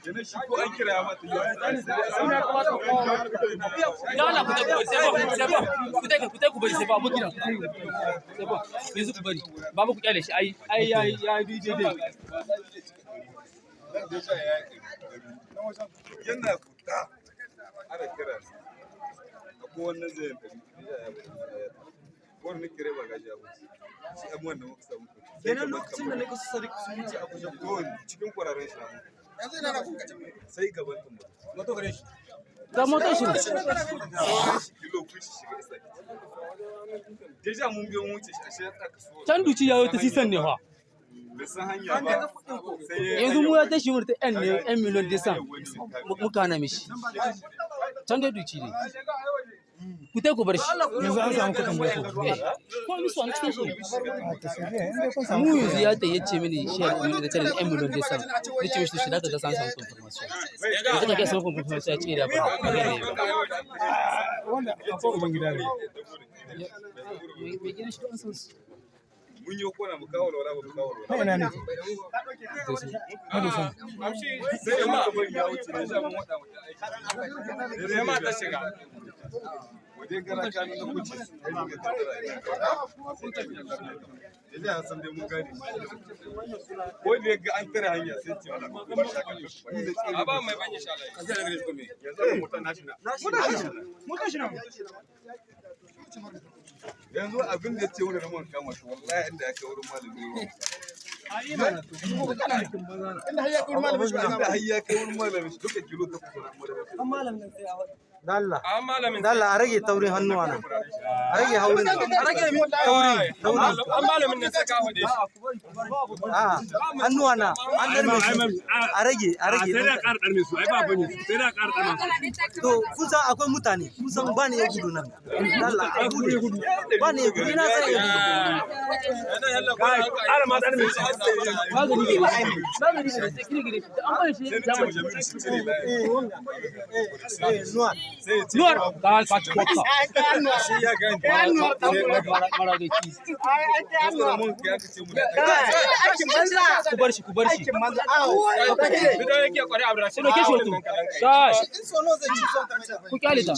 Kenan shi ko an kira ya mata yau. Non, là, c'est bon, c'est bon. Ku tai ku bari, c'est bon, abokina. C'est bon. Yanzu ku bari. Babu, ku kyale shi. Ai ai yayi yayi daidai. Yana fita ana kira akwai wannan zai yin ɗari ya bari wani kire ba gashi ya wuce shi an wannan muka samu kuɗi. Kenan lokacin da nake su Sadiq sun wuce a guje. To, cikin kwararren shi na mu sai gaban tumba Moto gare shi. Ga motar shi. Sauran shi kilo kun shi shiga isa déjà mun biyo mun wuce shi, ashe ya tsaka so. Can duci yayo ta sisan ne fa. Bai san hanya ba sai ya Yanzu mu ya tashi mu ta yan ne yan miliyan desan muka hana mishi. Can dai duci ne. Ku tai ku bar shi. Yanzu an samu kuɗin bai ko? Ko misu wani cikin shi. A to sai dai in dai kun samu. Mu yanzu ya ta yace mini shi ya ta da yan miliyan desan. Nace mishi shi da ka ga san samu confirmation. Yanzu ka ga samu confirmation ya ce da ba. Magana ne ba. Wanda akwai uban gida ne. Mai gidan shi an san su. Mun yi kona mu kawo walwala ba mu kawo Na walwala. ina ne? Na dusan. Sai da muka bari ya wuce déjà mun wada mutum aiki sai ma ta shiga wajen gara kanu na kuce ya dinga tattara ya déjà ya san dai mun gane shi ko da ya ga an tare hanya sai ce mana bar shaka a ba mai banye shalai yanzu mutan nashi na yanzu abin da ya ce wani ramon kama shi, wallahi inda ya kai wurin malami ruwan. Inda har ya kai malamin shi ba. Inda har ya kai wurin malami shi duka kilo 8 na malami. Dalla. Dalla, a rage taurin hannuwa nan. A rage haurin. A rage mi. Taurin. Taurin. An malamin nan sai ka faɗe shi. A hannuwa na. An darme su. A rage, a rage. Sai da ƙara ɗarme su, ai ba bane su, sai da ƙara ɗarme su. To, kun san akwai mutane, kun san ba ni ya gudu nan. Dalla, a gudu. Ba ni ya gudu, ina san ya gudu. Ƙara ma ɗarme su. Magani ne. Magani ne sai kiri gire shi. Da an bari shi Sai ya na ce mace. ma Jamilu shi cire layin. Eh, nuwa. Sai ya ce Nuwar ka ka ci kokka. shi ya gane sai ya daga. Mara ga ci. Yanzu da mun kai aka ce mu da Aikin banza. Ku bar shi, ku bar shi. Aikin banza. Awo. Bidan yake kware Abdurrashid. Ku dauke shi hoto. Kai, In so nawa zai ci son ta mai. ku kyale ta.